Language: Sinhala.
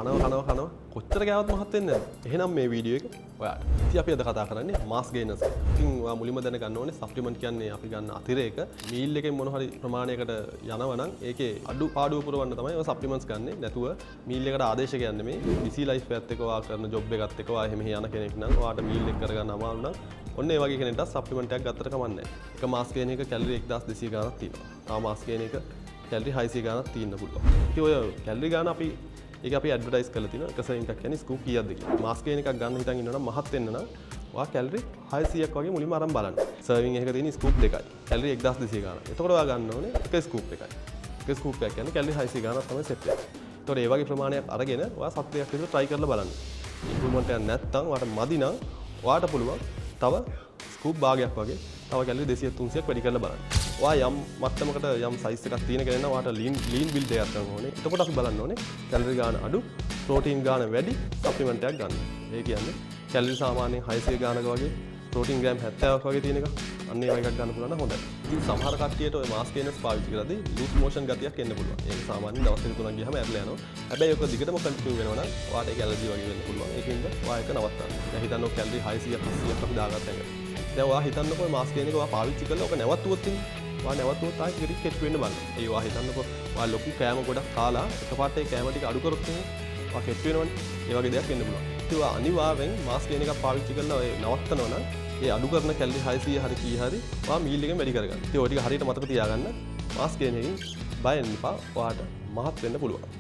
කනවා කනවා කනවා, කොච්චර කෑවත් මහත් වෙන්නේ නැද්ද? එහෙනම් මේ වීඩියෝ එක ඔයාට. ඉතින් අපි අද කතා කරන්නේ මාස් ගේනර්ස් ගැන. ඉතින් ඔයා මුලින්ම දැනගන්න ඕනේ සප්ලිමන්ට් කියන්නේ අපි ගන්න අතිරේක මීල් එකෙන් මොන හරි ප්‍රමාණයකට යනවා නම් ඒකේ අඩු පාඩුව පුරවන්න තමයි ඔය සප්ලිමන්ට්ස් ගන්නෙ. නැතුව මීල් එකට ආදේශ කියන්නේ මේ බිසි ලයිෆ් එකත් එක්ක ඔයා කරන ජොබ් එකත් එක්ක ඔයා එහෙම යන කෙනෙක් නම්, ඔයාට මීල් එක කරගන්න අමාරු නම්, ඔන්න ඒ වගේ කෙනෙක්ට සප්ලිමන්ට් එකක් ගත්තට කමක් නැහැ. එක මාස් ගේන එක කැලරි 1200 ගාණක් තියෙනවා. තව මාස් ගේන එක කැලරි 600 ගාණක් තියෙන්න පුළුවන්. ඉතින් ඔය කැලරි ගාණ අපි ඒක අපි ඇඩ්වර්ටයිස් කරලා තිනවා. එක සර්විං එකක් කියන්නේ ස්කූප් කීයක්ද කියලා. මාස් ගේන එකක් ගන්න හිතන් ඉන්නවනම්, මහත් වෙන්න නම් ඔයා කැලරි 600ක් වගේ මුලින්ම අරන් බලන්න. සර්විං එකක තියෙන ස්කූප් දෙකයි. කැලරි 1200 ගාණක්. එතකොට ඔයා ගන්න ඕනේ එක ස්කූප් එකයි. එක ස්කූප් එකක් කියන්නේ කැලරි 600 ගාණක් තමයි සෙට් වෙන්නේ. එතකොට ඒ වගේ ප්‍රමාණයක් අරගෙන ඔයා සති 2ක් විතර try කරලා බලන්න. ඉම්ප්‍රූව්මන්ට් එකක් නැත්තම්, ඔයාට මදි නම්, ඔයාට පුළුවන් තව ස්කූප් භාගයක් වගේ තව කැලරි 200 300ක් වැඩි කරලා බලන්න. ඔයා යම් මට්ටමකට යම් සයිස් එකක් තියෙන කෙනෙක් නම් ඔයාට ලීන් ලීන් බිල්ඩ් එකක් කරන්න ඕනේ. එතකොට අපි බලන්න ඕනේ කැලරි ගාණ අඩු, ප්‍රෝටීන් ගාණ වැඩි සප්ලිමන්ට් එකක් ගන්න. ඒ කියන්නේ කැලරි සාමාන්‍යයෙන් 600 ගාණක වගේ, ප්‍රෝටීන් ග්‍රෑම් 70ක් වගේ තියෙන එක. අන්න ඒ වගේ එකක් ගන්න පුළුවන් නම් හොඳයි. ඉතින් සමහර කට්ටියට ඔය මාස් ගේනර්ස් පාවිච්චි කරද්දී ලූස් මෝෂන් ගතියක් එන්න පුළුවන්. ඒක සාමාන්‍යයෙන් දවස් දෙක තුනක් ගියහම ඇරලා යනවා. හැබැයි ඔක දිගටම කන්ටිනියු වෙනවා නම් ඔයාට ඒක ඇලර්ජි වගේ වෙන්න පුළුවන්. ඒකින්ද ඔයා ඒක නවත්තන්න. දැන් හිතන්නකෝ කැලරි 600 700ක් අපි දාගත්ත එක. දැන් ඔයා හිතන්නකෝ ඔය මාස් ගේන එක ඔයා පාවිච්චි කරලා ඔක නැවතුවොත් ඉතින් ඔයා නැවතුවොත් ආයෙ ටික ටික කෙට්ටු වෙන්න බලන්න. ඒ ඔයා හිතන්නකෝ ඔයා ලොකු කෑම ගොඩක් කාලා එකපාරට ඒ කෑම ටික අඩු කරොත් එහෙම ඔයා කෙට්ටු වෙනවනේ. ඒ වගේ දෙයක් වෙන්න පුළුවන්. ඉතින් ඔයා අනිවාර්යෙන් මාස් ගේන එකක් පාවිච්චි කරලා ඔය නවත්තනවා නම් ඒ අඩු කරන කැලරි 600 හරි කී හරි ඔයා මීල් එකෙන් වැඩි කරගන්න. ඉතින් ඔය ටික හරියට මතක තියාගන්න. මාස් ගේන එකකින් බය වෙන්න එපා. ඔයාට මහත් වෙන්න පුළුවන්.